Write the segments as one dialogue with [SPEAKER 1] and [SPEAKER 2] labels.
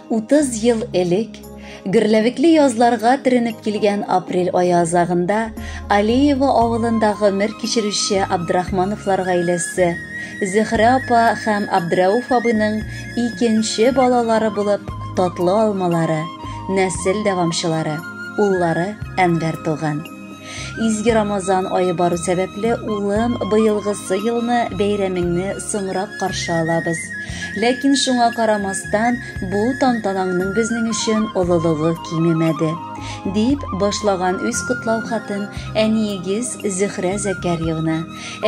[SPEAKER 1] 30 ел элек гөрләвекле язларга төренеп килгән апрель ае азагында Алиево авылында гомер кичерүче Абдрахмановлар гаиләсе Зөһрә апа һәм Абдрәүф абыйның икенче балалары булып татлы алмалары, нәсел дәвамчылары, уллары Әнвәр туган. Изге Рамазан ае бару сәбәпле, улым, быелгысы елны бәйрәмеңне соңрак каршы алабыз. Ләкин шуңа карамастан, бу тантанаңның безнең өчен олылыгы кимемәде. Дип башлаган үз котлау хатын әниегез Зөһрә Зәкәрьевна,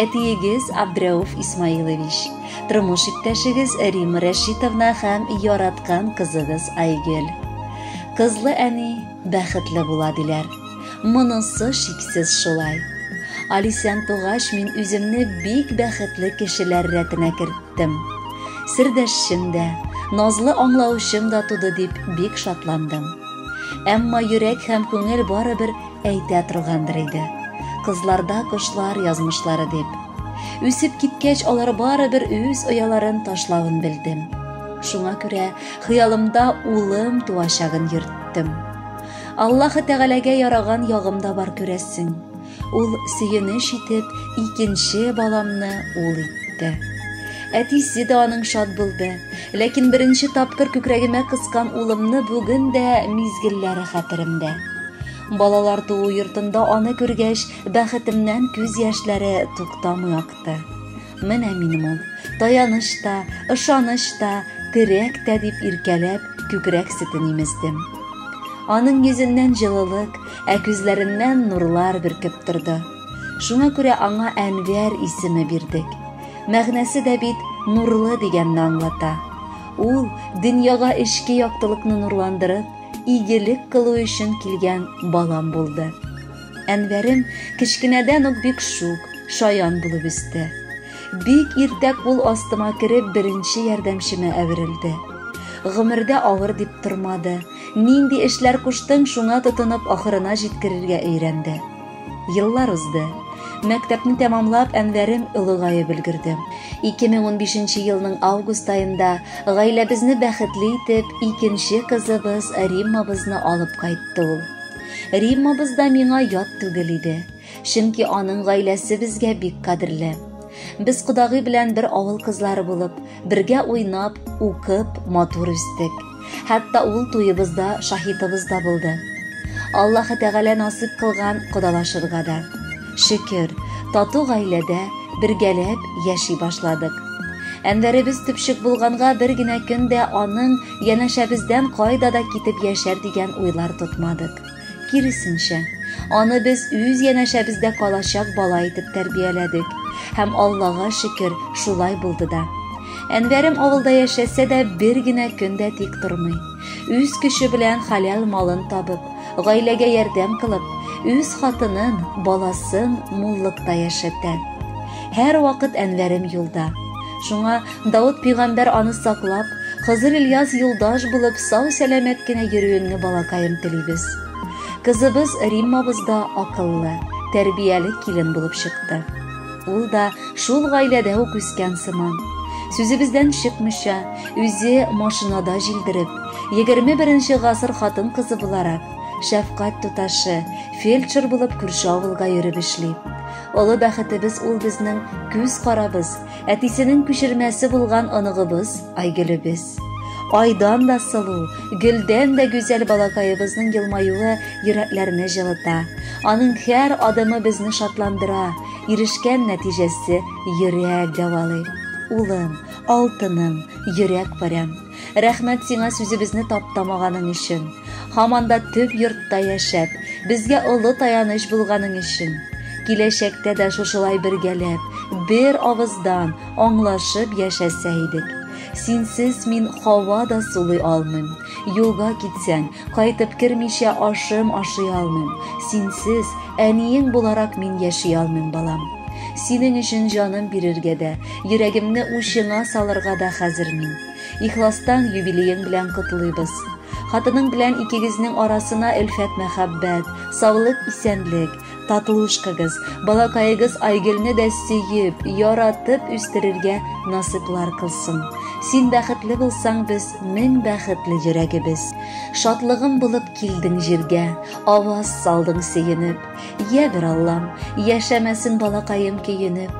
[SPEAKER 1] әтиегез Абдрәүф Исмаилович, тормыш иптәшегез Римма Рәшитовна һәм яраткан кызыгыз Айгөл. Кызлы әни бәхетле була, диләр. Монысы шиксез шулай. Алисәм тугач, мин үземне бик бәхетле кешеләр рәтенә керттем. Сердәшчем дә, назлы аңлаучым да туды дип бик шатландым. Әмма йөрәк һәм күңел барыбер әйтә торгандыр иде. Кызларда кошлар язмышлары дип. Үсеп киткәч, алар барыбер үз ояларын ташлавын белдем. Шуңа күрә хыялымда улым туачагын йөрттем. Аллаһы Тәгаләгә яраган ягым да бар күрәсең. Ул сөенеч итеп икенче баламны ул итте. Әтисе дә аның шат булды. Ләкин беренче тапкыр күкрәгемә кыскан улымны бүген дә мизгелләре хәтеремдә. Балалар туу йортында аны күргәч, бәхетемнән күз яшьләре туктамый акты. Менә минем ул, таяныч та, ышаныч та, терәк тә дип иркәләп, күкрәк сөтен имездем. Аның йөзеннән җылылык, ә күзләреннән нурлар бөркеп торды. Шуңа күрә аңа Әнвәр исеме бирдек. Мәгънәсе дә бит нурлы дигәнне аңлата. Ул дөньяга эчке яктылыкны нурландырып, игелек кылу өчен килгән балам булды. Әнвәрем кечкенәдән үк бик шук, шаян булып үсте. Бик иртә кул астыма кереп беренче ярдәмчемә әверелде. Гомердә авыр дип тормады. Нинди эшләр куштың, шуңа тотынып ахырына җиткерергә өйрәнде. Еллар узды. Мәктәпне тәмамлап, Әнвәрем олыгаеп өлгерде. 2015 елның август аенда гаиләбезне бәхетле итеп, икенче кызыбыз Риммабызны алып кайтты ул. Риммабыз да миңа ят түгел иде. Чөнки аның гаиләсе безгә бик кадерле. Без кодагый белән бер авыл кызлары булып, бергә уйнап, укып, матур үстек. Хәтта ул туебызда шаһитыбыз да булды. Аллаһы Тәгалә насыйп кылган кодалашырга да. Шөкер, тату гаиләдә бергәләп яши башладык. Әнвәребез төпчек булганга бер генә көн дә аның янәшәбездән кайда да китеп яшәр дигән уйлар тотмадык. Киресенчә, аны без үз янәшәбездә калачак бала итеп тәрбияләдек. Һәм Аллага шөкер, шулай булды да. Әнвәрем авылда яшәсә дә бер генә көн дә тик тормый. Үз көче белән хәләл малын табып, гаиләгә ярдәм кылып, үз хатынын, баласын муллыкта яшәтә. Һәрвакыт Әнвәрем юлда. Шуңа Давыт пигамбәр аны саклап, Хызыр Ильяс юлдаш булып, сау-сәламәт кенә йөрүеңне балакаем телибез. Кызыбыз Риммабыз да акыллы, тәрбияле килен булып чыкты. Ул да шул гаиләдә үк үскән сыман. Сүзебездән чыкмыйча, үзе машинада җилдереп, 21 гасыр хатын-кызы буларак, шәфкать туташы, фельдшер булып күрше авылга йөреп эшли. Олы бәхетебез ул безнең күз карабыз, Әтисенең күчермәсе булган оныгыбыз Айгөлебез. Айдан да сылу, гөлдән дә гүзәл балакаебызның елмаюы йөрәкләрне җылыта. Аның һәр адымы безне шатландыра, ирешкән нәтиҗәсе йөрәк дәвалый. Улым, алтыным, йөрәк парәм. Рәхмәт сиңа сүзебезне таптамаганың өчен. Һаман да төп йортта яшәп, безгә олы таяныч булганың өчен. Киләчәктә дә шушылай бергәләп, бер авыздан, аңлашып яшәсә идек. Синсез мин һава да сулый алмыйм. Юлга китсәң, кайтып кермичә ашым ашый алмыйм. Синсез, әниең буларак мин яши алмыйм, балам. Синең өчен җаным бирергә дә, йөрәгемне учыңа салырга да хәзер мин. Ихластан юбилеең белән котлыйбыз. Хатының белән икегезнең арасына өлфәт-мәхәббәт, саулык-исәнлек, татлушкагыз, балакаегыз Айгөлне дә сөеп, яратып үстерергә насыйплар кылсын. Син бәхетле булсаң, без мең бәхетле йөрәгебез. Шатлыгым булып килдең җиргә, аваз салдың сөенеп. Йә бер Аллам, яшәмәсен балакаем көенеп.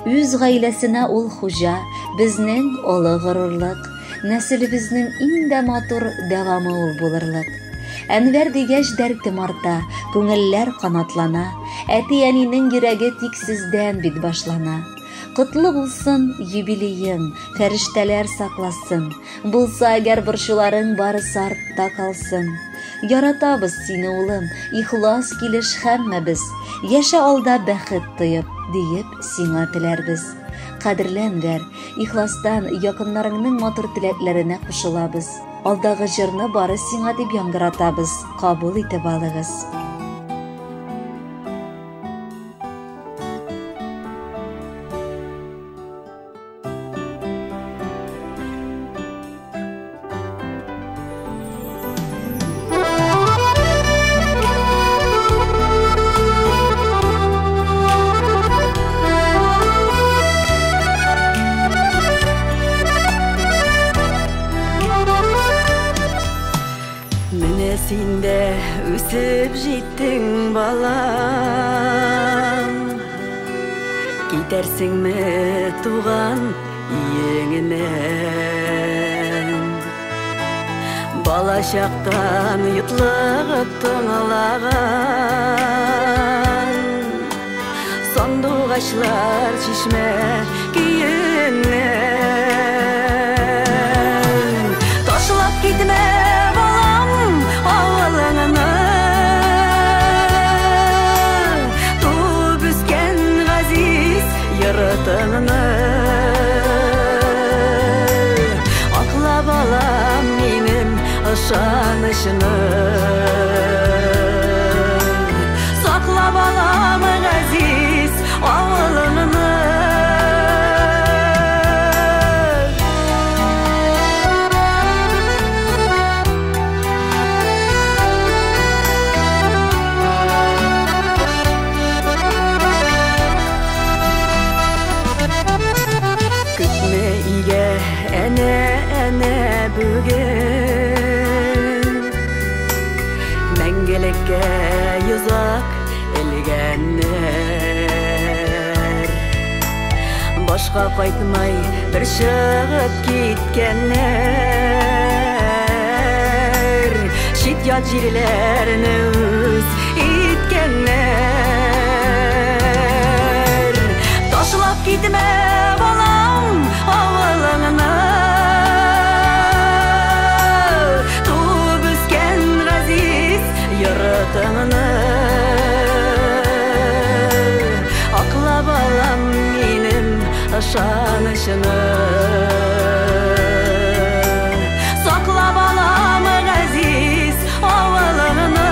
[SPEAKER 1] Үз гаиләсенә ул хуҗа, безнең олы горурлык. Нәселебезнең иң дә матур дәвамы ул булырлык. Әнвәр дигәч дәртем арта, күңелләр канатлана. Әти-әнинең йөрәге тик сездән бит башлана. Котлы булсын юбилеең, фәрештәләр сакласын. Булса әгәр борчуларың барысы артта калсын. Яратабыз сине, улым, ихлас килеш һәммәбез. Яшә алда бәхет тоеп, диеп сиңа теләрбез. Кадерле Әнвәр, ихластан якыннарыңның матур теләкләренә кушылабыз. Алдагы җырны бары сиңа дип яңгыратабыз, кабул итеп алыгыз.
[SPEAKER 2] Менә син дә үсеп җиттең, балам. Китәрсеңме туган өеңнән? Бала чактан йотлыгып тыңлаган сандугачлар чишмә көеннән. Ташлап китмә, балам, авылыңны, туып үскән газиз йортыңны. Акла, балам, минем ышанычны. Сакла, балам, газиз авылыңны. Күпме өйгә әнә, әнә бүген мәңгелеккә йозак элгәннәр. Башка кайтмай бер чыгып киткәннәр, чит ят җирләрне үз иткәннәр. Ташлап китмә, балам, авылыңны, туып үскән газиз йортыңны. Акла, балам, минем ышанычны. Сакла, балам, газиз авылыңны.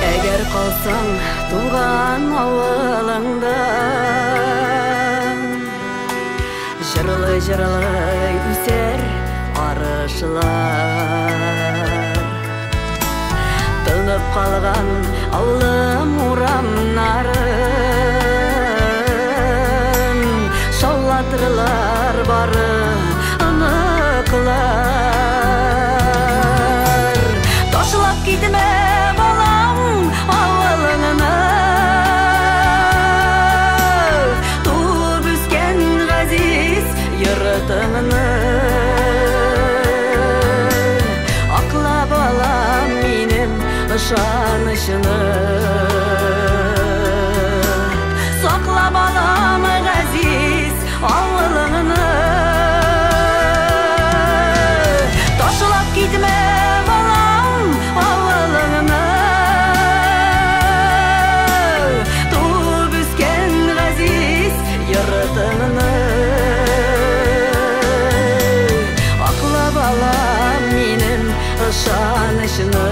[SPEAKER 2] Әгәр калсаң туган авылыңда, җырлый-җырлый үсәр арышлар. Тынып калган авылым урамнарын шаулатырлар бары оныклар. Ташлап китмә, балам, авылыңны, туып үскән газиз йортыңны. Акла, балам, минем ышанычны. Сакла, балам, газиз авылыңны. Ташлап китмә, балам, авылыңны, туып үскән газиз йортыңны. Ышанычны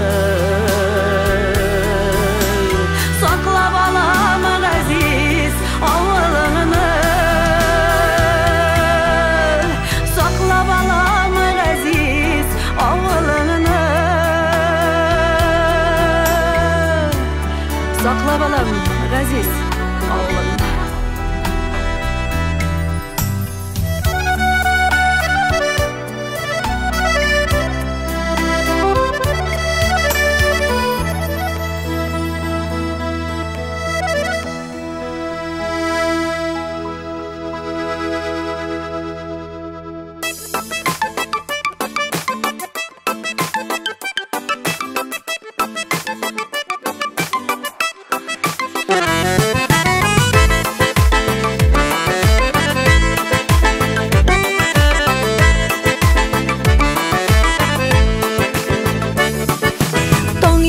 [SPEAKER 2] сакла, балам, газиз авылыңны. Сакла, балам, газиз авылыңны. Сакла, балам, газиз авылыңны.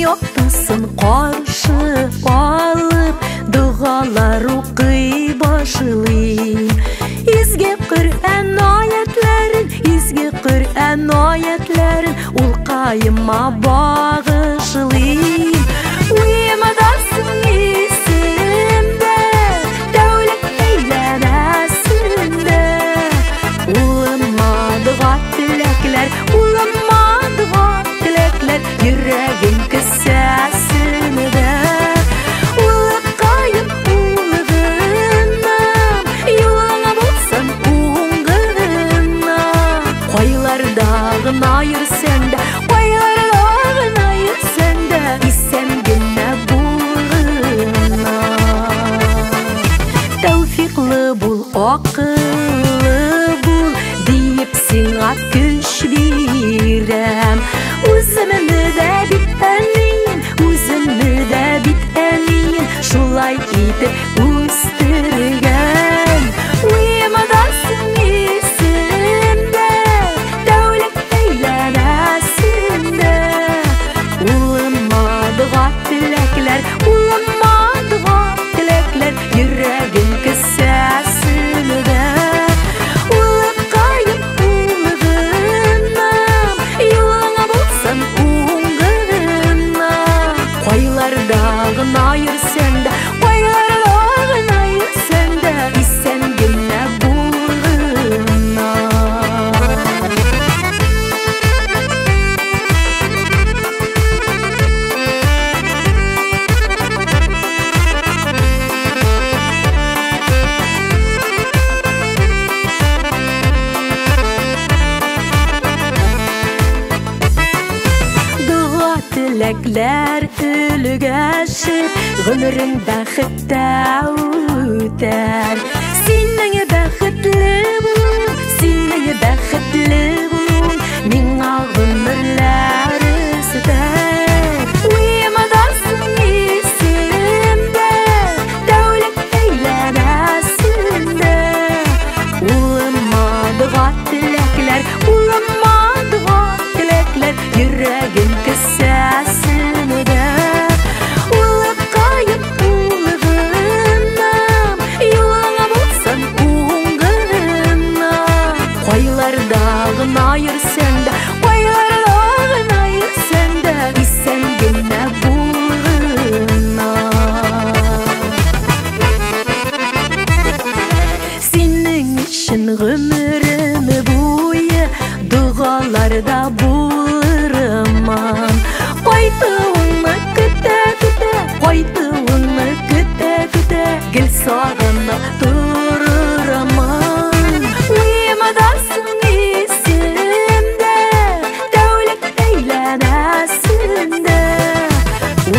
[SPEAKER 2] Яктысын каршы алып, догалар укый башлыйм. Изге Коръән аятларын, изге Коръән аятларын улкаема багышлыйм. Уймадасың исемдә, тәүлек әйләнәсендә. Улыма дога теләкләр, улыма дога теләкләр, йөрәгем кесәсендә. Улыкаем, улыгынам, юлыңа булсын уңгына. Кайларда гына йөрсәң дә, кайларда гына йөрсәң дә, исән генә булгына. Тәүфиклы бул, акыллы бул, диеп сиңа көч бирәм. Үземне дә бит әнием, үземне дә бит әнием, шулай итеп үстергән. Уймадасың исемдә, тәүлек әйләнәсендә. Улыма дога теләкләр, улыма дога теләкләр, йөрәгем кесәсендә. Улыкаем, улыгынам, юлыңа булсын уңгына. Кайларда гына йөрсәң дә, кайларда гына йөрсәң дә, исән генә булгына. Дога теләкләр өлгәшеп, гомерең бәхеттә үтәр. Синең бәхетле булуың, синең бәхетле булуың миңа гомерләр өстәр. Уймадасың исемдә, тәүлек әйләнәсендә. Улыма дога теләкләр, улыма дога теләкләр, йөрәгем кесәсендә. Улыкаем, улыгынам, юлыңа булсын уңгына. Кайларда гына йөрсәң дә, кайларда гына йөрсәң дә, исән генә булгына. Синең өчен гомерем буе догаларда булырмын. Кайтуыңны көтә-көтә, кайтуыңны көтә-көтә, гел сагынып торырмын. Уймадасың исемдә, тәүлек әйләнәсендә.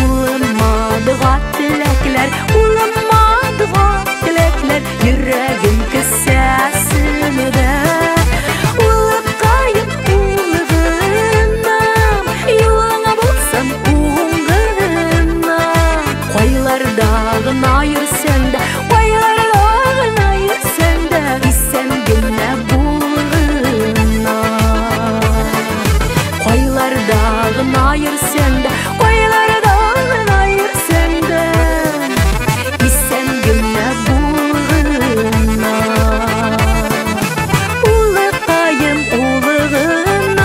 [SPEAKER 2] Улыма дога теләкләр, улыма дога теләкләр, йөрәгем кесәсендә. Улыкаем, улыгынам, юлыңа булсын уңгына. Кайларда гына йөрсәң дә, кайларда гына йөрсәң дә, исән генә булгына. Кайларда гына йөрсәң дә, кайларда гына йөрсәң дә, исән генә булгына. Улыкаем, улыгынам.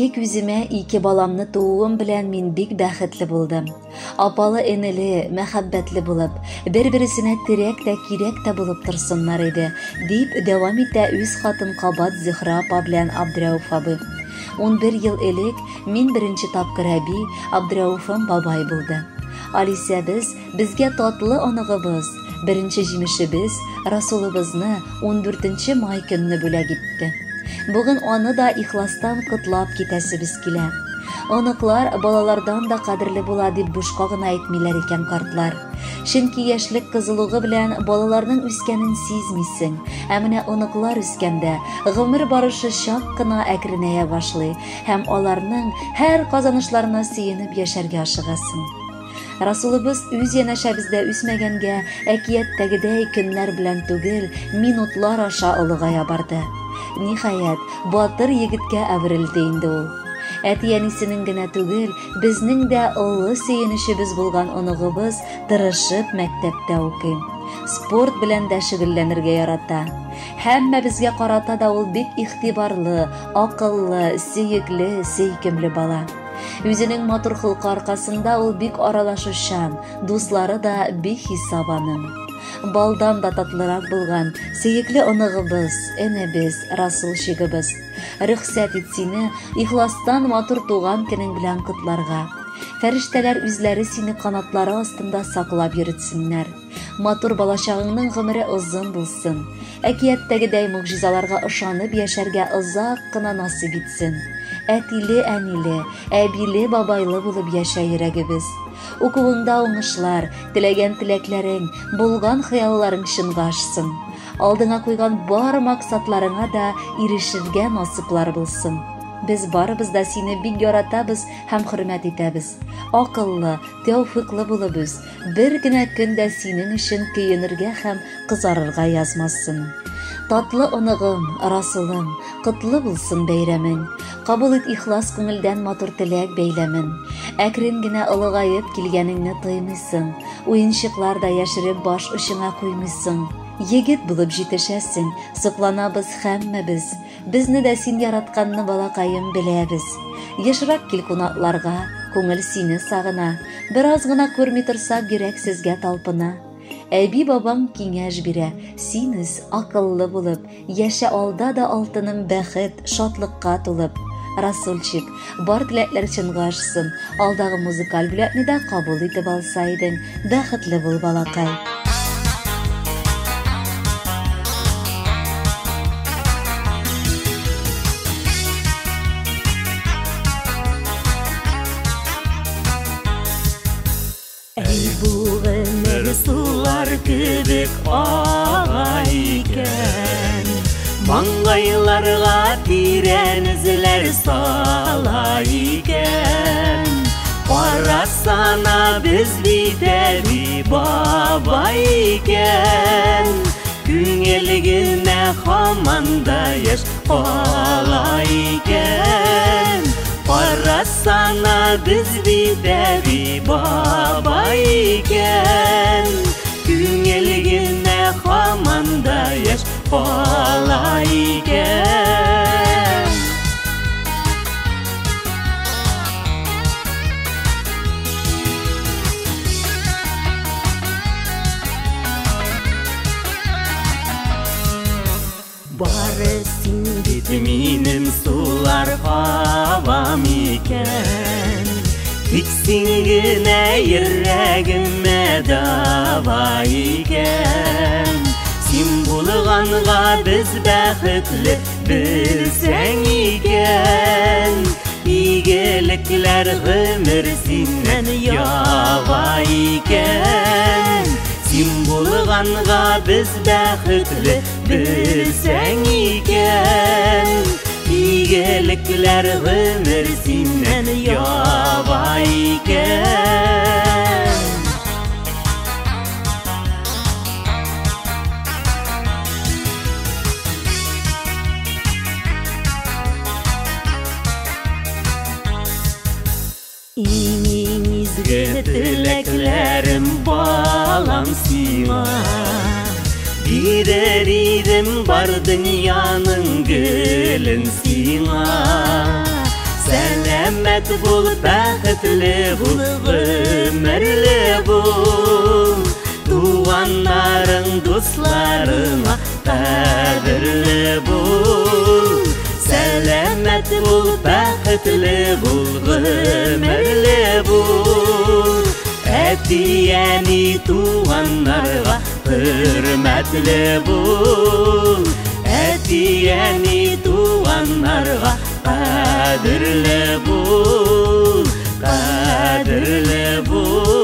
[SPEAKER 1] Ике күземә ике баламны тууым белән мин бик бәхетле булдым. Апалы-энеле, мәхәббәтле булып, бер-бересенә терәк тә, кирәк тә булып торсыннар иде, дип дәвам итә үз хатын кабат Зөһрә апа белән Абдрәүф абый. 11 ел элек мин беренче тапкыр әби, Абдрәүфым бабай булды. Алисәбез, безгә татлы оныгыбыз, беренче җимешебез, Расулыбызны 14 май көнне бүләк итте. Бүген аны да ихластан котлап китәсебез килә. Оныклар балалардан да кадерле була дип бушка гына әйтмиләр икән картлар. Чөнки яшьлек кызылугы белән балаларның үскәнен сизмисең. Ә менә оныклар үскәндә гомер барышы чак кына әкренәя башлый һәм аларның һәр казанышларына сөенеп яшәргә ашыгасың. Расулыбыз үз янәшәбездә үсмәгәнгә, әкияттәгедәй көннәр белән түгел, минутлар аша олыгая барды. Ниһаять, батыр егеткә әверелде инде ул. Әти-әнисенең генә түгел, безнең дә олы сөенечебез булган оныгыбыз тырышып мәктәптә укый. Спорт белән дә шөгыльләнергә ярата. Һәммәбезгә карата да ул бик игътибарлы, акыллы, сөекле, сөйкемле бала. Үзенең матур холкы аркасында ул бик аралашучан, дуслары да бихисап аның. Балдан да татлырак булган сөекле оныгыбыз, энебез, Расулчигыбыз. Рөхсәт ит сине ихластан матур туган көнең белән котларга. Фәрештәләр үзләре сине канатлары астында саклап йөртсеннәр. Матур балачагыңның гомере озын булсын. Әкияттәгедәй могҗизаларга ышанып яшәргә озак кына насыйп итсен. Әтиле-әниле, әбиле-бабайлы булып яшә йөрәгебез. Укуыңда уңышлар, теләгән теләкләрең, булган хыялларың чынга ашсын. Алдыңа куйган бар максатларыңа да ирешергә насыйплар булсын. Без барыбыз да сине бик яратабыз һәм хөрмәт итәбез. Акыллы, тәүфыйклы булып үс. Бер генә көн дә синең өчен көенергә һәм кызарырга язмасын. Татлы оныгым, Расулым, котлы булсын бәйрәмең. Кабул ит ихлас күңелдән матур теләк бәйләмен. Әкрен генә олыгаеп килгәнеңне тоймыйсың. Уенчыклар да яшереп баш очыңа куймыйсың. Егет булып җитешәсең, сокланабыз һәммәбез. Безне дә син яратканны, балакаем, беләбез. Ешрак кил кунакларга, күңел сине сагына. Бераз гына күрми торсак, йөрәк сезгә талпына. Әби бабаң киңәш бирә, син үс, акыллы булып, яшә алда да алтыным бәхет, шатлыкка тулып. Расульчик, бар теләкләр чынга ашсын, алдагы музыкаль бүләкне дә кабул итеп алса идең, бәхетле бул, балакай.
[SPEAKER 2] Әй бу гомер сулар кебек ага икән, маңгайларга тирән эзләр сала икән. Карасана без бит әби бабай икән, күңел генә һаман да яшь кала икән. Карасана без бит әби бабай икән, күңел генә һаман да яшь кала икән. Бары син бит минем сулар һавам икән, тик син генә йөрәгемә дава икән. Син булганга без бәхетле белсәң икән, игелекләр гомер синнән ява икән. Син булганга без бәхетле белсәң икән, игелекләр гомер синнән ява икән. Иң-иң изге теләкләрем балам сиңа, бирер идем бар дөньяның гөлен сиңа. Сәламәт бул, бәхетле бул, гомерле бул. Туганнарың, дусларыңа кадерле бул. Сәламәт бул, бәхетле бул, гомерле бул. Әти-әни туганнарга хөрмәтле бул. Әти-әни туганнарга кадерле бул, кадерле бул.